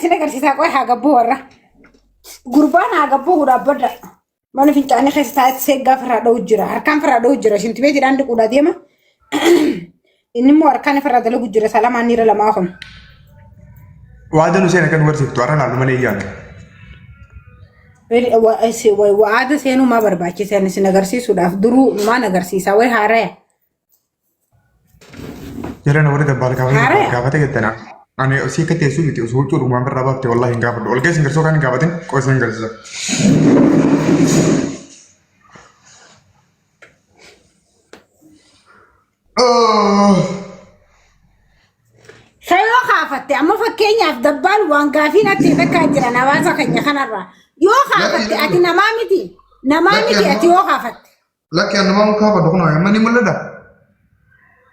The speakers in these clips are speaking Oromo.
isin agarsiisaa qoy haa gabbuu warra. Gurbaan haa gabbuu dhaabbadha. Mana fincaanii keessa taa'ee seeggaa ofirraa dha'u jira. Harkaan ofirraa dha'u jira. Shintibeetiidhaan dhiquudhaa deema. Inni immoo harkaan ofirraa dalagu jira. Salamaan dhiira lamaa kun. Waada nu seena kan barsiiftu har'a laallu malee yaadu. Waada seenuu maa barbaachisa isin agarsiisuudhaaf duruu maan agarsiisa wayi haaraya. Jala na warri dabbaal gaafate Haaraya. gaafate jettana. Ani osii akka teessuu miti osoo huccuu dhugumaan birraa baafte wallahi hin gaafadhu. Ol keessa hin garsoo kan hin gaafatin qosa hin garsisa. Yoo kaafatte amma fakkeenyaaf dabbaal waan gaafiin ati takkaa jiran hawaasa keenya kanarraa. Yoo kaafatte ati namaa miti. Namaa miti ati yoo kaafatte. Lakki ani namaa kaafadhu kun amma ni mul'ata.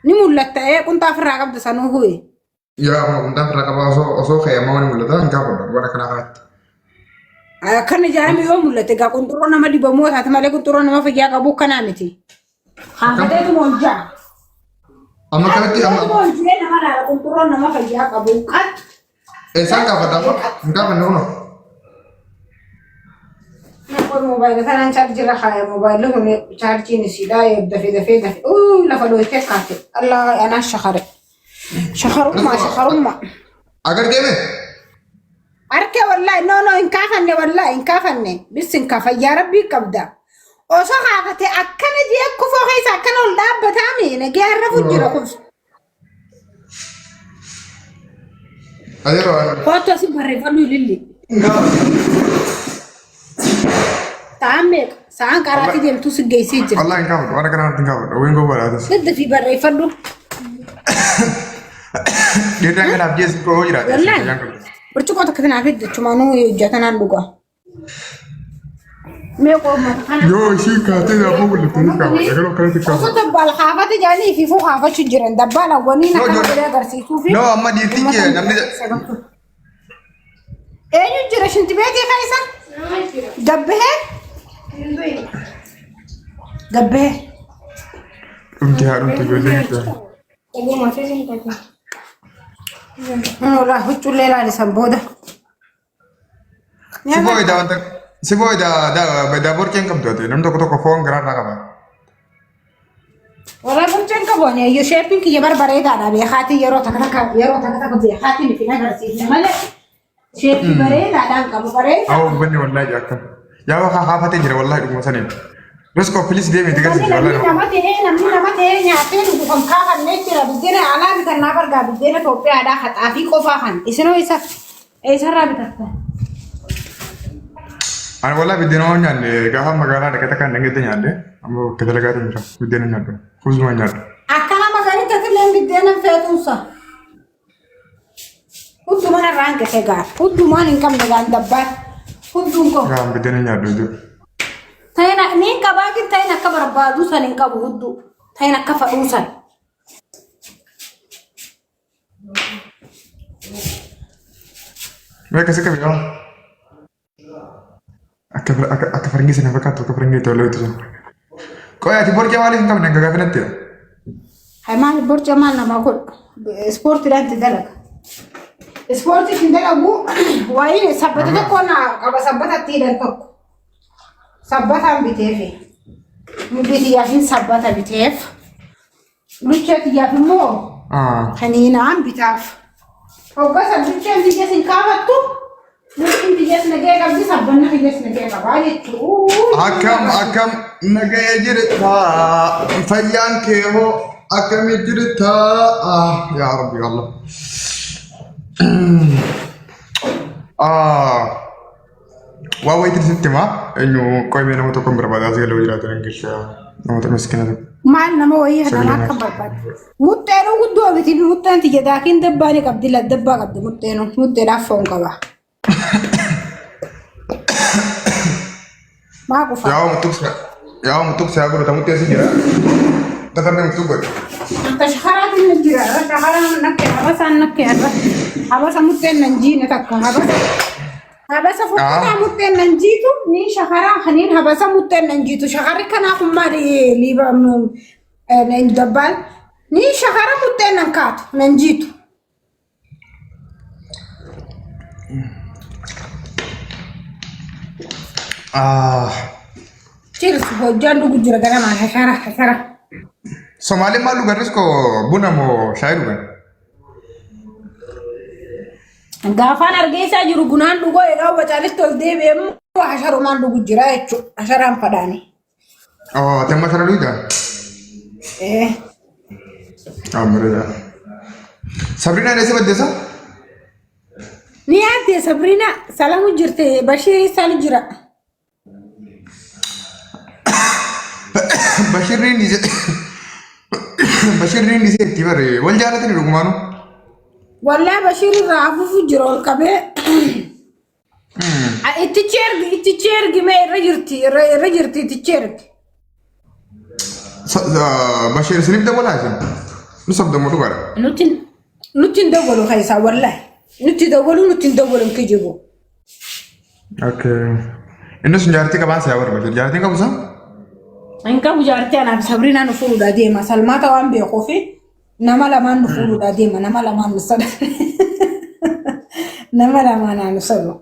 Ni mul'atta ee qunxaa ofirraa qabda sanuu huyi. Yaa kun qunxaa ofirraa qaba osoo osoo ka'e amma ni mul'ata hin kaafadhu waan akkanaa kanatti. Akkana jaarame yoo mul'ate egaa qunxurroo nama dibamoo taate malee qunxurroo nama fayyaa qabu kanaa miti. Kaafateetuma ol ja'a. Amma kanatti amma Kaafateetuma ol jee nama laala qunxurroo nama fayyaa qabu. Qat eessaan kaafadha amma hin kaafanne kunoo. Qoy moobaayila tanaan chaarjii irra kaaya moobaayilli kun chaarjiin isiidha dafee dafee dafee lafa dhooytee kaate Allah anaa shakare shakarummaa shakarummaa. Agartee mee? Harka wallahi no no hin kaafanne wallahi hin kaafanne bis hin kaafa yaa rabbii qabda. Osoo kaafate akkana jee kufoo keessa akkana ol dhaabbataami nagee har'a jira kun. Adeero waan. Kootu asii barreeffadhu ililli. Sa'aan meeqa? Sa'aan qaraatii deemtuu si geessee jira. Wallahi hin kaafadhu waan akkanaa hin kaafadhu waan gowwaadhaatis. Daddafii barreeffadhu. Dhiirri kanaaf jeessi koo jiraate. Wallahi. Burcuqqoo takka tanaaf jechumaanuu hojjetanaan dhugaa. Mee qormaata kana. Yoo ishii kaatee gaafa mul'atte ni kaafadha garuu akkanatti Osoo kaafadha. dabbaal kaafate jedhanii fi fuu kaafachuu jiran dabbaal awwaniin No, akkana ijoollee- godhee agarsiisuu fi. No, amma dhiirtichi namni Eenyu jira shintibeetii keessa? Gabbahee? Gabbahee. dhumti haa dhumti ijoollee jechuudha. Walaa huccuullee ilaalisan booda. Si booda wanta si booda daa borcee hin qabdu ati namni tokko tokko foon garaarraa qaba. Walaa borceen qabu ani ayyo sheeppiin kiyya barbareedaadha beekaatii yeroo takka takka yeroo takka takka beekaatiin itti agarsiisne malee sheeppii bareedaadhaan qabu bareedaa. Awwa gubbanni wallaahi akkam. Yaa waa kaafatee jira wallaahi dhuguma saniin. Riskoo pilis deemee itti Namni garsiisi namni wallaahi. nama ta'ee namni nama ta'ee nyaatee dhugu kan kaafannee jira biddeena alaa bitannaa bargaa biddeena Itoophiyaadhaa haxaafii qofaa kan isinoo isa eessarraa bitattan? Ani wallaahi biddeena waan nyaanne gaafa magaalaa dhaqee takka hin dhaqeetti nyaadde amma bakka dalagaatiin jira biddeena nyaadhu kuzuma nyaadhu. Akka nama garitti atillee biddeena feetuunsa. Hundumaan irraa hanqise gaar hundumaan hin qabne gaan dabbaan hunduun koo. Gaan biddeena nyaadhu jechuudha. Ta'in ni hin qabaa jir ta'in akka barbaadu san hin qabu hudduu ta'in akka fadhuu san. Mee akkasii qabi yaa. Akka akka akka faringii sana fakkaattu akka faringii tolee itti sun. Qoy ati borcee maaliif hin qabne hanga gaafinatti? Hai maal borca maal namaa godhu ispoortiidhaan itti dalaga. Ispoortii itti dalagu waa'ee sabbata tokko na qaba sabbata itti hidhan tokko. Sabbataan biteefi. Mudhii xiyyaafin sabbata biteef. Luchee xiyyaaf immoo kaniinaan bitaaf. Hoggaa san lucheen biyyas hin kaafattu. Lucheen biyyas nagee qabdi sabbanni biyyas nagee qabaa jechuu. Akkam akkam nagaya jirta fayyaan kee hoo akkami jirta yaa rabbi Allah. Ah. Waa wayitiin sitti himaa eenyu qoyimee nama tokko hin barbaada as galee jiraatan Ingilish namoota miskiina tokko. Maal nama wayii Sagalee hadhaan akka barbaadu. Muxxeenuu guddoo miti muxxeen tiyya daakiin dabbaa ni qabdi laddabbaa qabdi muxxeenuu muxxeedhaaf foon qaba. Maa qufa? Yaa mutuqsa yaa mutuqsa yaa godhata muttee si jira. Dafarne mutuq godhe. Tashkaraatiin na jira shakaraan nakke habasaan nakke har'a habasa muxxeen nan jiine takka habasa. Habasa fokkataa muxxeen nan jiitu ni shakaraa kaniin habasa muxxeen nan jiitu shakarri kanaaf maali liiba dabbaan ni shakara muxxeen nan kaatu nan jiitu. Ah. Cheers hojjaan dhugu jira ganamaan hashara hashara. Somaaleen maal dhugan riskoo buna moo shaayii dhugan? Gaafaan argeessaa jiru bunaan dhugoo egaa wacaalitti ol deebi'e immoo hasharumaan dhugu jira jechuudha. Hasharaan fadhaani. Oh, ati amma shara dhugdaa? Eh. Ah, bareeda. Sabriinaan eessa baddeessa? Ni yaadde Sabriina salamu jirte Bashiir isaan jira. Bashirriin dhiise Bashirriin dhiise itti bare wal jaalatani dhugumaanu. Wallaa Bashiir irraa afuufu jira ol qabee. Ittichi ergi ittichi ergi mee irra jirti irra jirti ittichi ergi. Bashir isiniif dawwalaa isin? Nu sobdamu dhugaadha. Nutti nutti hin dawwalu keessaa wallaahi. Nutti dawwalu nutti hin dawwalu hin kijibu. Okay. Inni sun jaartii qabaan siyaa bara Bashir. Jaartiin qabu isaa? Hin qabu jaartii anaaf Sabriinaa nu fuudhuudha deema. Salmaata waan beekuufi nama lamaan nu fuudhuudha deema. Nama lamaan nu sada. Nama lamaan nu sadu.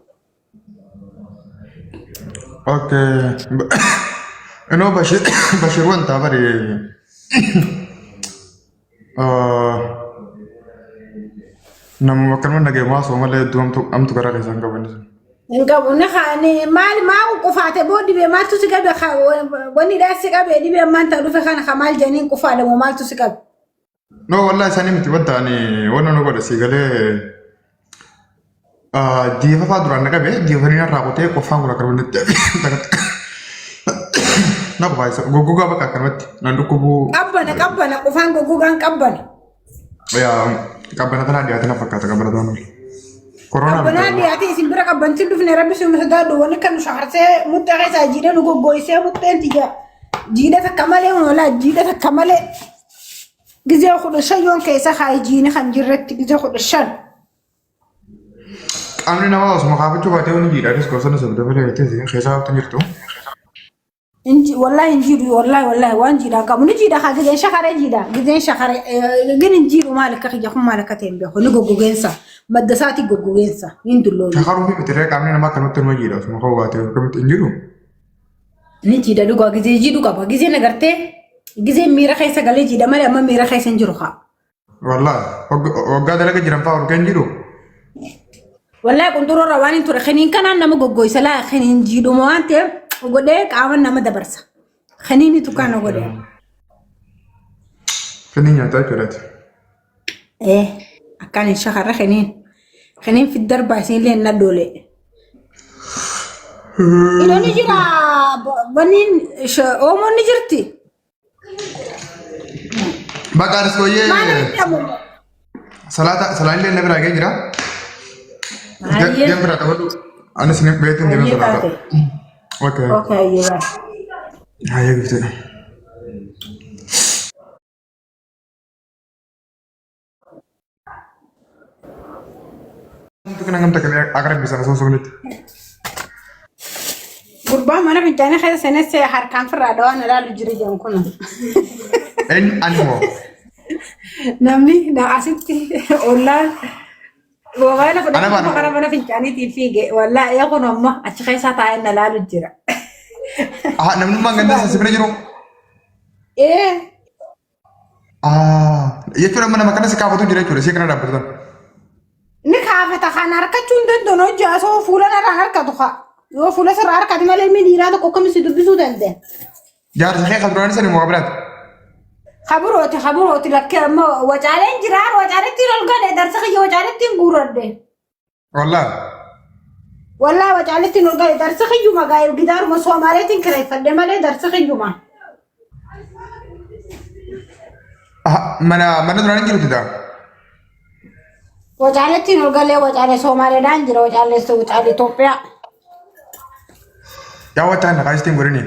Okay. Inoo Bashir Bashir wanta bari namuma akkanuma nageemaa osoo malee hedduu hamtu hamtu garaa keessaa hin qabu inni sun. Hin qabu ni kaani maal maa qufaate boo dhibee maaltu si qabe wanni dhaa si qabe dhibee ammaan ta'u dhufe kana ka maal jedhaniin qufaadha moo maaltu si qabe. No wallahi isaanii miti wanta ani wanna nu godhe si galee jiifa fa'aa duraan na qabe jiifanii narraa kutee qofaan kun akkanumatti na qofaa isa goggogaa bakka akkanumatti nan dhukkubuu Qabbana qabbana qufaan goggogaan qabbana. yaa qabbana tanaa dhiyaate na fakkaata qabbana tanaa. Koronaa Qabbanaa miti. dhiyaate isin bira qabbantiin dhufne rabbi si sodaadhu wanni kan nu shaharsee muxxee keessaa jiidha nu goggoysee muxxeen tiyya jiidha takka malee walaa jiidha takka malee. Gizee 15 yoon keessa kaaye jiini kan jirretti gizee 15. Qaamni namaa osuma kaafachuu baatee wani jiidha anis gosa sobda malee jettee keessaa haftu jirtu. Inji wallahi hin jiidhu wallahi wallahi waan jiidhaan qabu ni jiidha kaa gizeen shakaree jiidha gizeen shakaree gin hin jiidhu maal akka kiyya kun maal akka ta'e hin beeku ni goggogeensa madda isaatii goggogeensa hin dulloome. Shakaruu fi bitiree qaamni namaa akkanumatti numa jiidha osuma ka'uu baatee akkamitti hin jiru. Ni jiidha dhugaa gizee jiidhu qaba gizeen agartee gizeen miira keessa galee jiidha malee amma miira keessa hin jiru kaa. Wallahi waggaa dalaga jiran fa'aa urgeen jiru. Wallahi qunxuroorra waan hin ture kiniin kanaan nama goggoysa laa kiniin jiidhuma waan ta'eef godhee qaama nama dabarsa. Kiniinitu kana godhee. Kiniin nyaataa jechuudhaati. Ee akkaan hin shakarra kiniin. Kiniin fiddarbaa isinillee hin nadhoolee. Iddoon ni jira wanni oomoon ni jirti. Bakka ariskooyyee Maal jedhamu? salaata salaallee na biraa ga'ee jira. Hayyee. Deem biraa qabadhu. Anis ni beektu deema Hayyee salaata. taate. Okay. Okay, hayyee baay'ee. Hayyee giftee. Kana gamta kamee akka rabbi sana osoo sobnetti. Gurbaan mana fincaanii keessa seenessee harkaan firraa dhawaan ilaalu jira jedhan kun. Eenyu ani moo? Namni na asitti ollaan moobaayila Ana fudhatee baana. karaa mana fincaaniitiin fiige wallaahi ee kun ammoo achi keessaa taa'ee na ilaalu jira. Aha namnummaan ganda sana si bira jiru. Ee Ah, jechuun amma nama kana si kaafatu jira jechuudha. Ishee kana dhaabbatu tan. Ni kaafata kan harkachuu hin danda'u hojii osoo fuula narraan harkatu haa. Yoo fuula sirraa harkate malee ilmi dhiiraa tokko akkamitti si dubbisuu danda'a? Jaarsa kee kan duraan sani moo biraati? Kabirooti kabirooti lakkee amma wacaaleen jiraan wacaaletti ol gale darsa kiyya wacaaletti hin guuradhe. Wallaahi. Wallaahi wacaaletti ol gale darsa kiyyuma gaa'e gidaaruma Soomaaleetiin kireeffadhe malee darsa kiyyuma. Aha, mana mana duraan hin jirutti taa? Wacaaletti ol galee wacaale Soomaaleedhaan jira wacaale wacaale Itoophiyaa. Yaa wacaan naqaa isitiin godhini.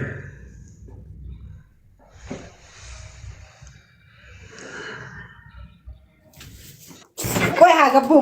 Qoy haa gabbuu.